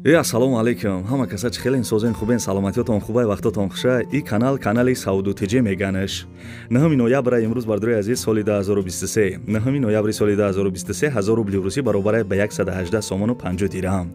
Ассалому алайкум. Ҳама каса чӣ хелен созен хубен, саломатиётон хубай, вақтотон хуша. И канал канали Сауду ТЖ меганаш. 9 ноябр имрӯз бардори азиз соли 2023. 9 ноябри соли 2023 1000 рубли русӣ баробар ба 118 сомону 50 дирам.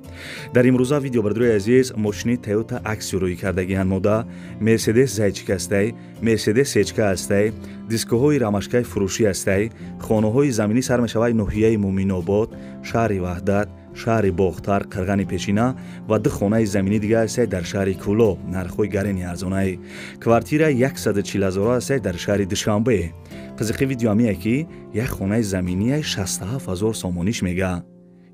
Дар имрӯза видео бардори азиз мошини Toyota Axio рӯй кардагиан мода, Mercedes Зайчик ҳастай, Mercedes Сечка ҳастай, дискоҳои рамашкаи фурӯшӣ ҳастай, хонаҳои заминӣ сар мешавад ноҳияи Муминобод, шаҳри Ваҳдат, шаҳри Бохтар, Қирғани пешина ва ду хонаи заминӣ дигар ҳастай дар шаҳри Кӯлоб, нархҳои гарени арзонаи. Квартира 140 ҳазор ҳастай дар шаҳри Душанбе. Қизиқи видео ҳамие ки як хонаи заминияй 67 ҳазор сомониш мега.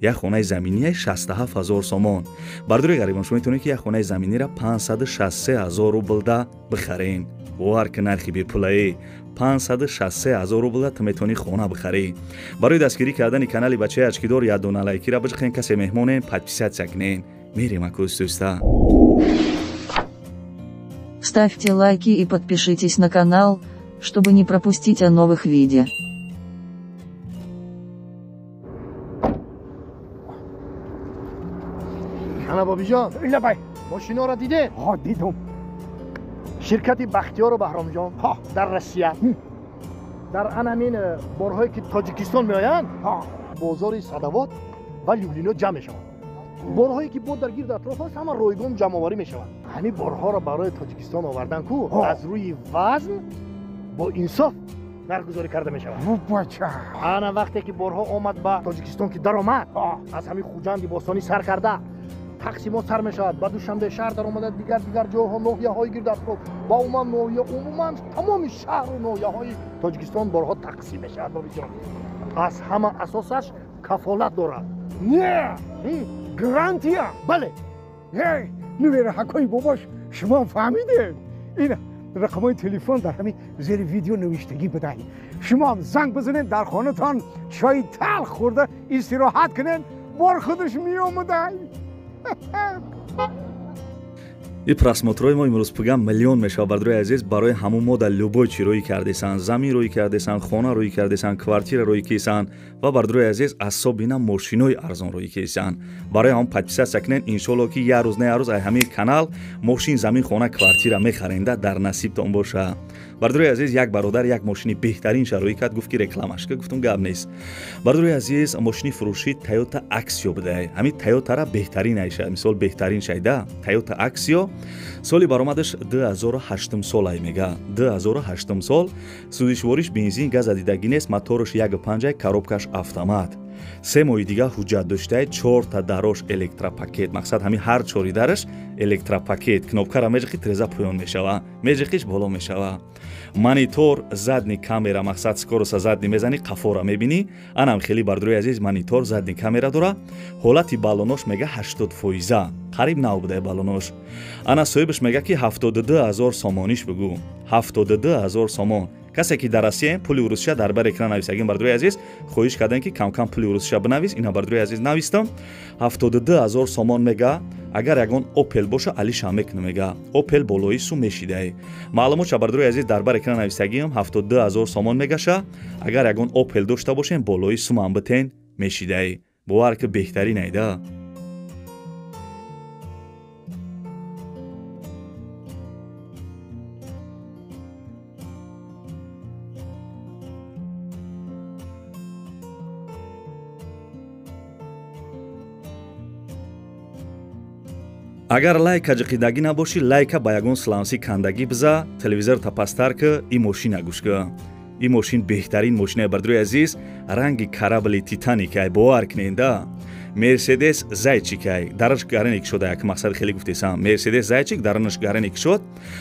Як хонаи заминияй 67 ҳазор сомон. Бардори ғарибон, шумо метавонед ки як хонаи заминиро 563 ҳазор рублда бихарен. Бовар ки нархи бепулаи 563 ҳазор рубла ту метавонӣ хона бихарӣ. Барои дастгирӣ кардани канали бачаи ачкидор як дона лайкира биҷиқен, касе меҳмонен подписаться кунен. Мерем акӯстӯста. Ставьте лайки и подпишитесь на канал, чтобы не пропустить о новых видео. Ана бобиҷон, лабай, мошиноро дидед? Ҳа, дидум. Ширкати Бахтиёру Баҳромҷон дар Россия дар ан ҳамин борҳое ки Тоҷикистон меоянд, бозори Садавод ва Люблино ҷамъ мешаванд. Борҳое ки бо дар гирд атроф аст, ҳама ройгон ҷамъоварӣ мешаванд. Ҳамин борҳоро барои Тоҷикистон овардан ку аз рӯи вазн бо инсоф нархгузорӣ карда мешавад. Ана вақте ки борҳо омад ба Тоҷикистон ки даромад, аз ҳамин Хуҷанди бостонӣ сар карда тақсимот сар мешавад, ба Душанбе шаҳр даромада, дигар дигар ҷойҳо, ноҳияҳои гирд атроф ва умуман ноҳия, умуман тамоми шаҳру ноҳияҳои Тоҷикистон борҳо тақсим мешавад. Бобиҷон, аз ҳама асосаш кафолат дорад. Не, гарантия. Бале. Нувераҳакои бобош, шумо фаҳмидед? Ин рақамҳои телефон дар ҳамин зери видео навиштагӣ будай. Шумо занг бизанед, дар хонатон чойи талх хӯрда истироҳат кунед, бор худаш меомадай. И просмотрҳои мо имрӯз пугам миллион мешавад, бардори азиз. Барои ҳамун мо дар любой чӣ рӯй кардесан, замин рӯй кардесан, хона рӯй кардесан, квартира рӯй кисан ва бардори азиз асобина мошинои арзон рӯй кисан. Барои ҳамун подписаться кунед, иншоалло ки як рӯз на як рӯз ай ҳамин канал мошин, замин, хона, квартира мехаренда, дар насибтон боша. Бардори азиз, як бародар як мошини беҳтарин шароӣ кард, гуфт ки рекламаш ка, гуфтум гап нест. Бардори азиз, мошини фурӯши Toyota Axio будай. Ҳамин Toyota-ра беҳтарин айша, мисол беҳтарин шайда Toyota Axio соли баромадаш 2008 сол ай мега. 2008 сол, сӯзишвориш бензин, газ адидагӣ нест, мотораш 1.5, коробкаш автомат. 3 моҳи дига ҳуҷҷат доштай, 4та дарош электропакет. Мақсад ҳамин ҳар чори дараш электропакет. Кнопкара меҷиқи треза поён мешава, меҷиқиш боло мешава. Монитор, задний камера, мақсад скороса задний мезанӣ, қафора мебинӣ. Анам хеле бардори азиз монитор, задний камера дора. Ҳолати баллонош мега 80%. Қариб нав будай баллонош. Ана соҳибаш мега ки 72 ҳазор сомониш бугӯ. 72 ҳазор сомон. Касе ки дар Россия пули урусша дар бар экран нависагин, бардори азиз, хоҳиш кардем ки камкам пули урусша бинавис. Ина бардори азиз навистам. 72 ҳазор сомон мега. Агар ягон Opel боша, алиша мекунам мега. Opel болои су мешидай. Маълумотша бардори азиз дар бар экран нависагиам 72 ҳазор сомон мегаша. Агар ягон Opel дошта бошем, болои сумам битен мешидай. Бовар ки беҳтарин айда. Агар лайка ҷиқидагӣ набошӣ, лайка ба ягон сланси кандагӣ биза, телевизорта пасттар ки, ин мошина гӯш ки. Ин мошин беҳтарин мошинае, бардори азиз, ранги карабли Титаникай, бовар куненда. Мерседес Зайчикай, дараш гареник шуда, як мақсад хеле гуфтесам. Мерседес Зайчик даранаш гареник шуд.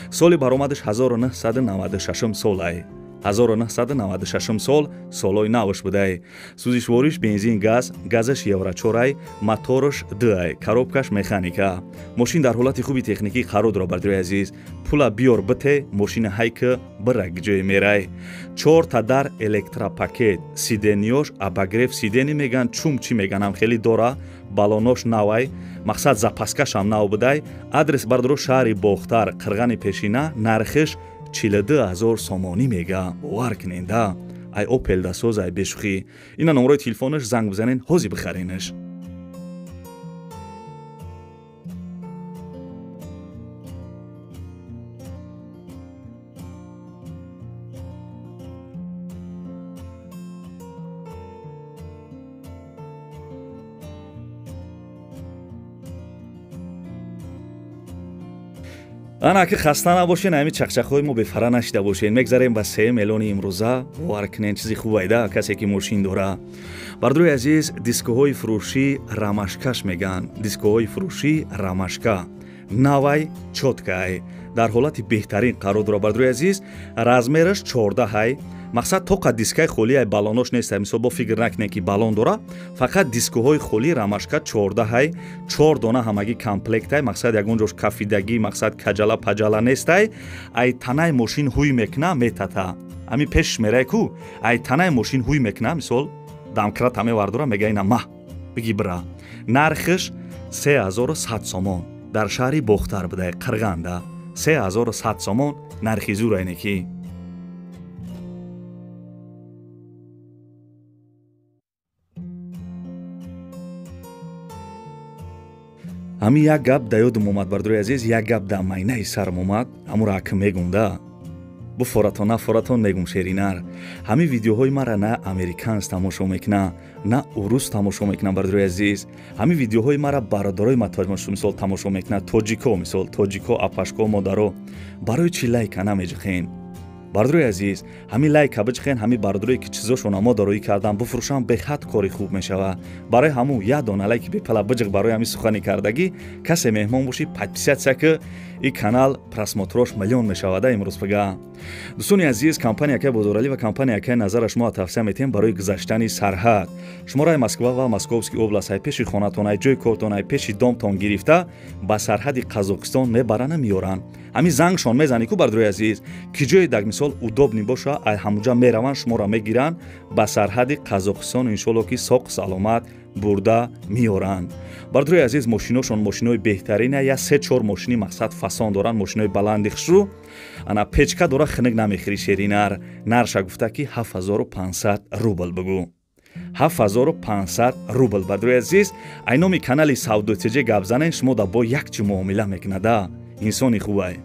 Соли баромадаш 1996 солай. 1996 сол, солои навш будай. Сӯзишвориш бензин, газ, газаш евро 4, мотораш 2, коробкаш механика. Мошин дар ҳолати хуби техникӣ қарор дорад, бардори азиз. Пула биёр бите, мошина ҳайка бирак ҷое мерай. 4та дар электропакет, сидениёш обогрев сидени меган, чум чӣ меганам хеле дора, баллонош навай, мақсад запаскашам нав будай. Адрес бардоро шаҳри Бохтар, Қирғани пешина, нархиш 42 ҳазор сомонӣ мега. Бовар куненда, ай Opel дасоз, ай бешухӣ. Ина номрои телефонаш, занг бизанен, ҳозир бихаренаш. Ана ки хаста набошен, ҳамин чақчақҳои мо бефара нашида бошен. Мегзарем ба 3 миллиони имрӯза. Бовар кунен, чизи хуб айда, касе ки мошин дора. Бардорои азиз, дискоҳои фурӯшӣ рамашкаш мегӯянд. Дискоҳои фурӯшӣ рамашка. Навай чоткай. Дар ҳолати беҳтарин қарор дора, бардорои азиз. Размераш 14 ҳай. Мақсад тоқа дискаи холӣ ай, баллонош нест. Мисол, бо фикр накунед, ки баллон дора. Фақат дискоҳои холӣ рамашка 14 ҳай, чор дона ҳамагӣ комплектай. Мақсад, ягон ҷош кафидагӣ, мақсад, каҷала паҷала нестай. Ай танаи мошин ҳуй мекуна, метата. Ҳами пешш мерай ку, ай танаи мошин ҳуй мекуна, мисол, домкрата мевардора, мега ина ма биги бира. Нархш 3100 сомон. Дар шаҳри Бохтар будай, Қирғанда. 3100 сомон нархи зурайне ки. Ҳамин як гап да ёдум омад, бардорои азиз, як гап да майнаи сарам омад, ҳамуро акм мегум да. Буфоратон, нафоратон, мегум шеринар. Ҳамин видеоҳои мара на американс тамошо мекуна, на урус тамошо мекуна, бардорои азиз. Ҳамин видеоҳои мара бародарои ма, мисол, тамошо мекуна, тоҷико, мисол, тоҷико, апашко, модаро. Барои чӣ лайка намеҷихен? Бардорои азиз, ҳамин лайка биҷихен, ҳамин бардорое ки чизошона мо дороӣ кардан буфурӯшам, бехад кори хуб мешава. Барои ҳамун як дона лайки бепала биҷиқ, барои ҳамин сухани кардагӣ. Касе меҳмон бошӣ, подписаться ки, и канал просмотрош миллион мешавада имрӯз пага. Дӯстони азиз, компания акай Бозоралӣ ва компания акай Назара шумо тавсия метиҳем барои гузаштани сарҳад. Шуморо ай Москва ва Московский област, ай пеши хонатон, ай ҷои кортон, ай пеши домтон гирифта, ба сарҳади Қазоқистон мебарана, меёранд. Ҳамин зангшон мезанӣ ку, бардорои азиз, ки ҷое даг, мисол, удобный боша, ай ҳамуҷа мераванд, шуморо мегиранд, ба сарҳади Қазоқистон иншолло ки соқ саломат бурда меёранд. Бардорои азиз, мошиношон мошинои беҳтарина, я се чор мошини, мақсад, фасон доранд, мошинои баланди хушрӯ. Ана печка дора, хиник намехӯри, шеринар. Нарша гуфта ки 7500 рубл бугӯ. 7500 рубл, бардорои азиз. Ай номи канали Савдо ТЖ гап занен, шумо да бо як чӣ муомила мекунада. Инсони хубай.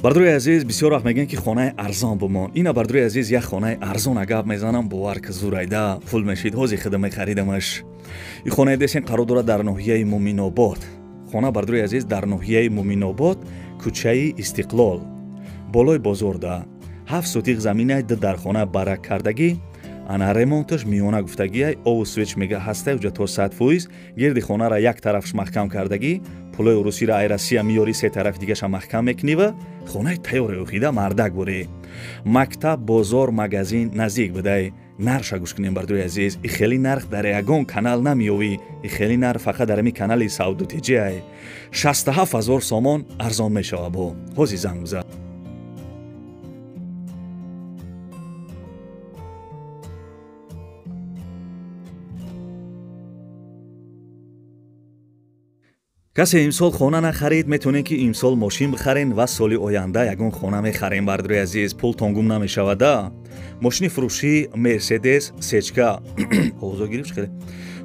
Бардорои азиз, бисёр вақт мегӯянд, ки хонаи арзон бимон. Ина, бардорои азиз, як хонаи арзона гап мезанам, бовар ки зурайда пул мешид, ҳози хида мехаридамаш. И хонаи десен қарор дорад дар ноҳияи Муминобод. Хона, бардорои азиз, дар ноҳияи Муминобод, кӯчаи Истиқлол, болои бозорда. 7 сотиқ заминай, ду дархона барак кардагӣ. Ана ремонташ миёна гуфтагиай, ову свеч мега ҳастай, ҳуҷҷатҳо 100%. Гирди хонара як тарафш маҳкам кардагӣ, пулои русиро ай Россия меёрӣ, се тарафи дигаша маҳкам мекунива, хонаи тайёре охида мардак бурӣ. Мактаб, бозор, магазин наздик будай. Нарша гӯш кунем, бардорои азиз, и хеле нарх дар ягон канал намеёвӣ, и хеле нарх фақат дар ҳамин канали Савдо ТЖ. 67 000 сомон, арзон мешава бо. Ҳози занг бизан. Касе имсол хона нахарид, метавонед ки имсол мошин бихарен ва соли оянда ягон хона мехарем, бардорои азиз, пултон гум намешавада. Мошини фурӯшӣ Мерседес сечка, овозо гирифт хеле.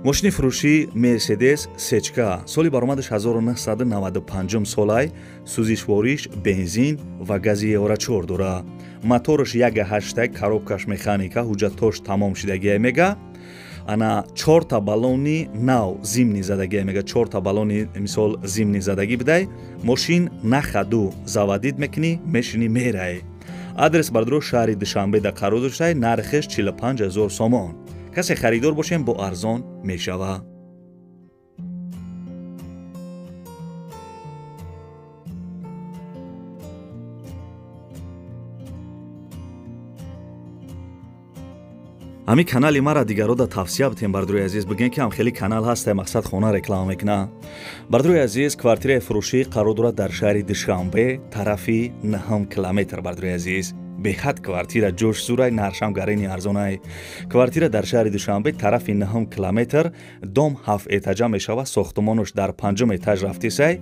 Мошини фурӯшӣ Мерседес сечка, соли баромадаш 1995 солай, сӯзишвориш бензин ва гази евро 4 дора. Мотораш 1,8, коробкаш механика, ҳуҷҷатош тамом шидагия мега. Ана чорта баллони нав зимний задагия мега, чорта баллони, мисол, зимний задагӣ бидай. Мошин на ходу заводить мекунӣ, мешинӣ, мерай. Адрес, бардоро, шаҳри Душанбе да қарор доштай, нархеш 45 000 сомон. Касе харидор бошем, бо арзон мешава. Ҳамин канали мара дигарода тавсия битем, бардорои азиз, бигӯем, ки ҳам хеле канал ҳаста, мақсад, хона реклама мекуна. Бардорои азиз, квартираи фурӯшӣ қарор дорад дар шаҳри Душанбе, тарафи наҳум километр, бардорои азиз. Беҳад квартира ҷош зурай, наршам гарени арзонай. Квартира дар шаҳри Душанбе, тарафи наҳум километр, дом ҳафт этажа мешава, сохтумонаш дар панҷум этаж рафтисай.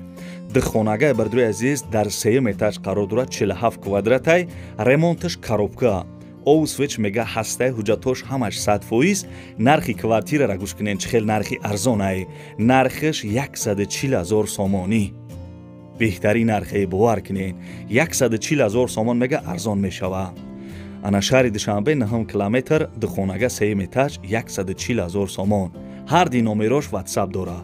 Духонагай, бардорои азиз, дар сеюм этаж қарор дорад, 47 квадратай, ремонташ коробка, ову свеч мега ҳастай, ҳуҷҷатош ҳамаш 100%. Нархи квартирара гӯш кунен, чӣ хел нархи арзонай. Нархаш 140 000 сомонӣ. Беҳтарин нархе, бовар кунен. 140 000 сомон мега, арзон мешава. Ана шаҳри Душанбе 9 километр, духонага 3 этаж, 140 000 сомон. Ҳар ди номерош WhatsApp дора.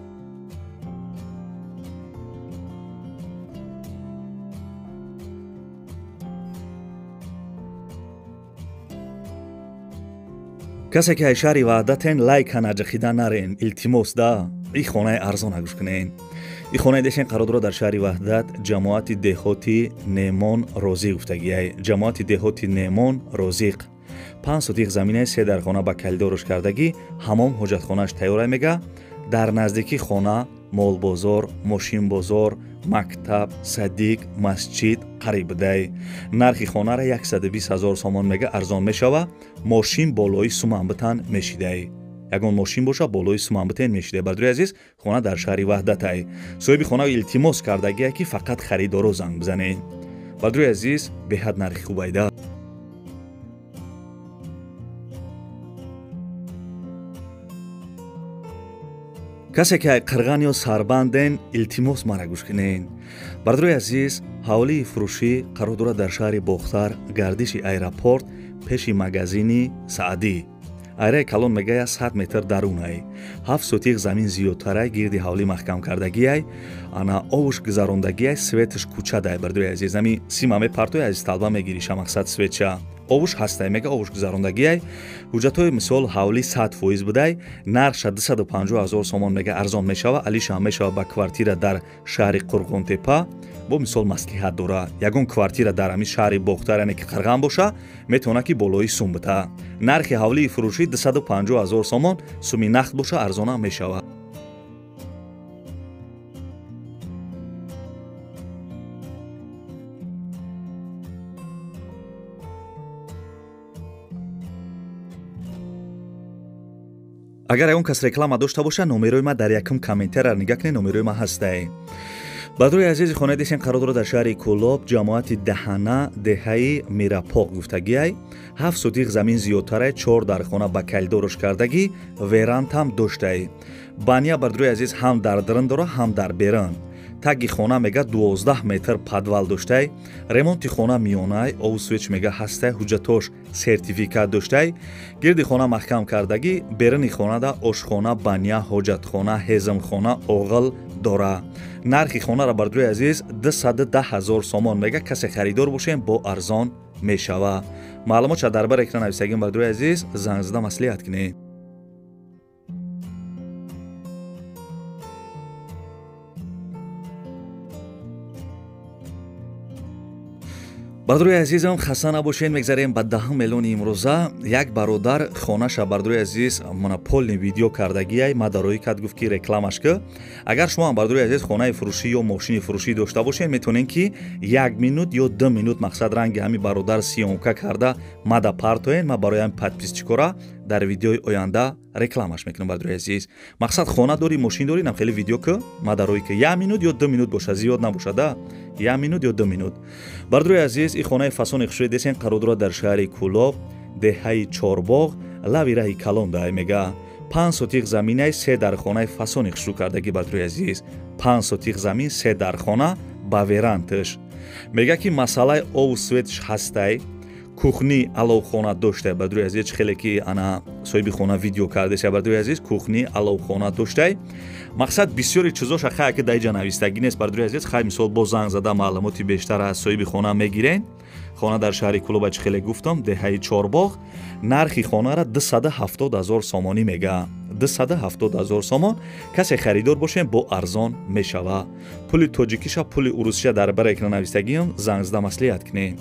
Касе ки ай шаҳри Ваҳдатен, лайка наҷахида нарен, илтимос да, и хонаи арзона гӯш кунен. И хонаи дешен қарор дорад дар шаҳри Ваҳдат, ҷамоати деҳоти Немон Розиқ гуфтагиай. Ҷамоати деҳоти Немон Розиқ. 5 сотих заминаи 3 дархона ба калидорош кардагӣ, ҳамом ҳоҷатхонааш тайёра мега. Дар наздикӣ хона, молбозор, мошинбозор, мактаб, садик, масҷид қариб будай. Нархи хонара 120 000 сомон мега, арзон мешава. Мошин болои суманбитан мешидай. Ягон мошин боша болои суманбитен мешидай. Бардори азиз, хона дар шаҳри Ваҳдатай. Соҳиби хона илтимос кардагия ки фақат харидоро занг бизанед. Бардори азиз, беҳад нархи хубайда. Касе ки қирған ё сарбанден, илтимос мара гӯш кунен. Бардори азиз, ҳавлии фурӯшӣ қарор дорад дар шаҳри Бохтар, гардиши аэропорт, пеши магазини Саъдӣ. Айраи калон мегая 100 метр дарунай. 7 сотих замин зиёдтарай, гирди ҳавлӣ маҳкам кардагиай, ана овуш гузарондагиай, светаш кӯчадай. Бардори азиз, ами сима мепартои, азиз талба мегириша, мақсад светча. Овуш ҳастай мега, овуш гузарондагиай. Ҳуҷҷатҳои мисол ҳавлӣ 100% будай, нархша 250 000 сомон мега, арзон мешава. Алиша мешава ба квартира дар шаҳри Қурғонтепа. Бо мисол маслиҳат дора. Ягон квартира дар ҳамин шаҳри Бохтар, яъне ки Қирған боша, метавона ки болои сум бита. Нархи ҳавлии фурӯшӣ 250 000 сомон, суми нақд боша арзона мешава. Агар ягон кас реклама дошта боша, номерои ма дар якум комментария нигаҳ кунед, номерои ма ҳастай. Бардори азизи, хонаи десен қарор дорад дар шаҳри Кӯлоб, ҷамоати Даҳана, деҳаи Мирапоқ гуфтагиай. 7 сотих замин зиёдтарай, 4 дархона ба калидорош кардагӣ, верантам доштай. Баня бардори азиз ҳам дар дарун дора, ҳам дар берун. Таги хона мега 12 метр подвал доштай. Ремонти хона миёнай, ову свеч мега ҳастай, ҳуҷҷатош сертификат доштай. Гирди хона маҳкам кардагӣ, беруни хонада ошхона, баня, ҳоҷатхона, ҳезмхона, оғил дора. Нархи хонара бардори азиз 210 000 сомон мега, касе харидор бошем бо арзон мешава. Маълумотша дар бар экран нависагим, бардори азиз, занг зада маслиҳат кунед. Бардори азизам, хаста набошед, мегзарем ба 10 миллиони имрӯза. Як бародар хонаша, бардори азиз, монополни видео кардагиай, ма дарои кад гуфт ки рекламаш ки. Агар шумо ҳам бардори азиз хонаи фурӯшӣ ё мошини фурӯшӣ дошта бошед, метавонед ки 1 минут ё 2 минут мақсад ранги ҳами бародар съёмка карда мада партоен, ма барои ҳами подписчикора дар видеои оянда рекламаш мекунам. Бардори азиз, мақсад хона дорӣ, мошин дорӣ, нам хеле видео ки ма дарои ки 1 минут ё 2 минут боша, зиёд набошада, 1 минут ё 2 минут. Бардори азиз, и хонаи фасони хушрӯи десен қарор дорад дар шаҳри Кӯлоб, деҳаи Чорбоғ, лави раҳи калон дай мега. 5 сотих заминаи 3 дархонаи фасони хушрӯ кардагӣ. Бардори азиз, 5 сотих замин, 3 дархона ба веранташ. Мега ки масъалаи ову светш ҳастай, кухни аловхона доштай. Бардори азиз, хеле ки ана соҳиби хона видео кардеса, бардори азиз, кухни аловхона доштай. Мақсад бисёри чизоша хай ки дар иҷа навистагӣ нест. Бардори азиз, хай мисол бо занг зада маълумоти бештар аз соҳиби хона мегирен. Хона дар шаҳри Кӯлоба, чӣ хеле гуфтам, деҳаи Чорбоғ. Нархи хонара 270 000 сомонӣ мега. 270 000 сомон. Касе харидор бошем бо арзон мешава. Пули тоҷикиша, пули урусиша дар бар экран навистагиам, занг зада маслиҳат кунед.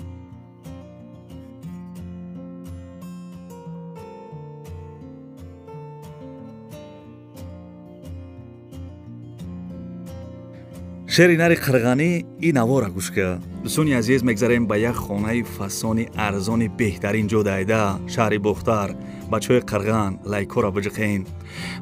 Шери нари қирғанӣ и навора гӯш кар. Дӯстони азиз, мегзарем ба як хонаи фасони арзони беҳтарин ҷо дайда, шаҳри Бохтар. Бачаҳои Қирған, лайкҳоро биҷиқен.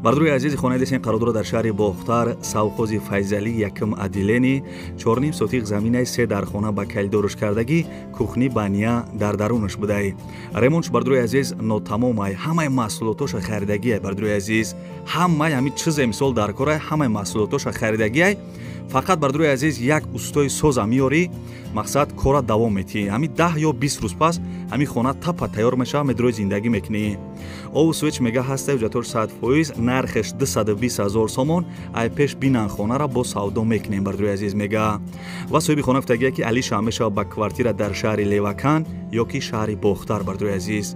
Бардори азизи, хонаи десен қарор дорад дар шаҳри Бохтар, совхози Файзалӣ, якум отделени, 4.5 сотих заминаи 3 дархона ба калидорош кардагӣ, кухни баня дар дарунаш будай. Ремонтш бардори азиз нотамомай, ҳамаи маҳсулотоша харидагиай. Бардори азиз, ҳамаи ҳамин чизе мисол дар корай, ҳамаи маҳсулотоша харидагиай. Фақат бардорои азиз як устои соза меёрӣ, мақсад кора давом метиҳӣ. Ҳами 10 ё 20 рӯз пас ҳами хона тапа тайёр мешава, медрои зиндагӣ мекунӣ. Обу свеч мега ҳаста, ҳуҷҷатҳош 100%, нархеш 220 000 сомон. Ай пеш бинан хонара бо савдо мекунем бардорои азиз мега. Ва соҳиби хона гуфтагия ки алиша мешава ба квартира дар шаҳри Левакан ё ки шаҳри Бохтар бардорои азиз.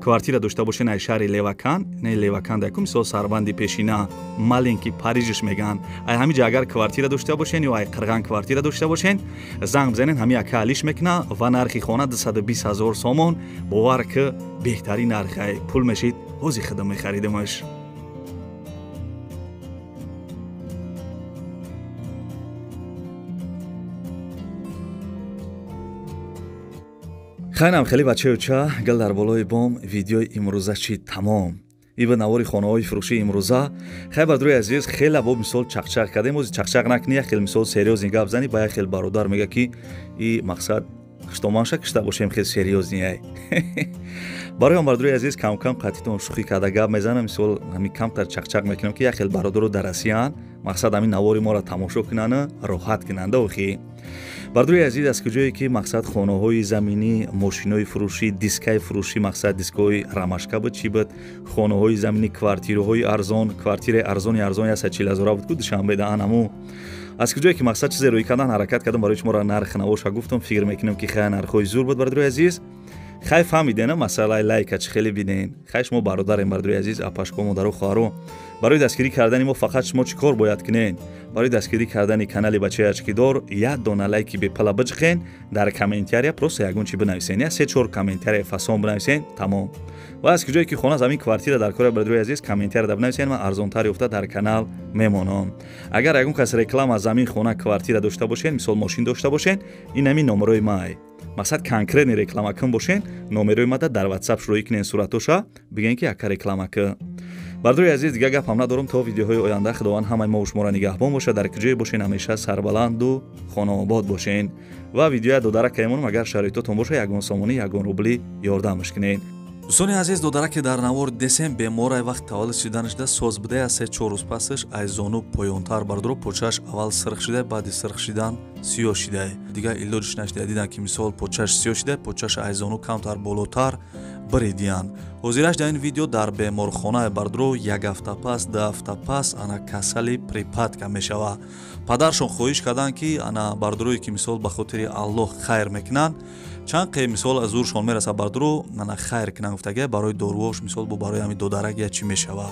Квартира дошта бошен ай шаҳри Левакан, не Левакан даку мисол сарбанди пешина, маленький Парижш меган. Ай ҳамиҷа агар квартира дошта бошен ё ай Қирған квартира дошта бошен, занг бизанен, ҳами ака алиш мекуна ва нархи хона 220 000 сомон. Бовар ки беҳтарин нарх ай пул мешид, ҳози худам мехаридимаш. Хайнам хеле бачаюча гал дар болои бом видеои имрӯза чи тамом. Ива навори хонаҳои фурӯшии имрӯза. Хай бардорои азиз, хеле бо мисол чақчақ кардем. Ози чақчақ накунӣ, як хел мисол серьёзный гап зани, ба як хел бародар мега ки и мақсад хиштоманша кишта бошем, хел серьёзный ай. Барои он бардорои азиз кам-кам қатитон шӯхӣ карда гап мезанам, мисол ҳамин камтар чақчақ мекунам ки як хел бародаро дар Россияанд, мақсад ҳамин навори моро тамошо кунанд, роҳат кунанд охи. Бардорои азиз, аз куҷое ки мақсад хонаҳои заминӣ, мошинои фурӯшӣ, дискаи фурӯшӣ, мақсад дискҳои рамашка буд, чӣ буд, хонаҳои заминӣ, квартираҳои арзон, квартираи арзони арзон 140 000 буд ку Душанбе даан ҳаму. Аз куҷое ки мақсад чизе рӯй кардан ҳаракат кардам, барои шуморо нарх навоша гуфтам, фикр мекунам ки хай нархҳои зур буд бардорои азиз. Хай фаҳмидена масъалаи лайка чӣ хеле биден. Хай шумо бародарем бардорои азиз, апашко, модару хоҳаро. Барои дастгирӣ кардани мо фақат шумо чӣ кор бояд кунед? Барои дастгирӣ кардани канали бачаи ачкидор як дона лайки бепала биҷиқен, дар комментария просто ягон чӣ бинависен, я 3-4 комментария фасон бинависен, тамом. Ва аз куҷое ки хона замин квартира дар кора бардорои азиз, комментария бинависен, ман арзонтар ёфта дар канал мемонам. Агар ягон кас реклама замин хона квартира дошта бошен, мисол мошин дошта бошен, ин ҳамин номерои май. Мақсад конкретный реклама кун бошен, номерои мада дар WhatsApp шурӯӣ кунен суратоша, бигӯен ки ака реклама ку. Бардорои азиз, дигар гапам надорам, то видеоҳои оянда Худованд ҳамаи мо шуморо нигаҳбон бошад, дар куҷое бошен ҳамеша сарбаланду хонаобод бошен. Ва видеоя додаракаемонам агар шароитотон боша, ягон сомонӣ, ягон рубли ёрдамш кунен. Дӯстони азиз, додараке дар навор десем беморай вақт таваллуд шиданашда соз буде, аз 3-4 рӯз пасаш ай зону поёнтар бардоро почаш аввал сирх шида, баъди сирх шидан сиёҳ шида. Дигар илоҷиш нашида, дидан ки мисол почаш сиёҳ шида, почаш ай зону камтар болотар биридиян. Ҳозираш дар ин видео дар беморхонаи бардоро як ҳафта пас, 2 ҳафта пас ана касали припадка мешава. Падаршон хоҳиш карданд ки ана бардорое ки мисол ба хотири Аллоҳ хайр мекунанд, чанд қе мисол аз зуршон мераса бардоро ана хайр кунанд гуфтага, барои доруош мисол бо барои ҳамин додарак я чӣ мешава.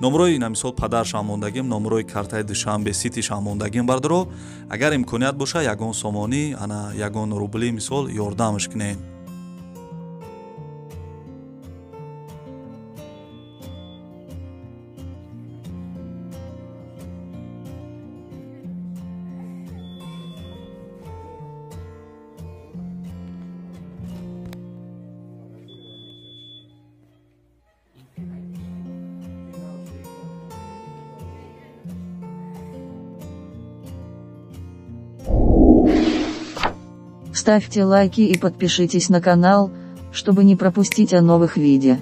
Номрои ина мисол падаршам мондагим, номрои картаи Душанбе ситишам мондагим бардоро, агар имконият боша ягон сомонӣ, ана ягон рубли мисол ёрдамш кунед. Ставьте лайки и подпишитесь на канал, чтобы не пропустить о новых видео.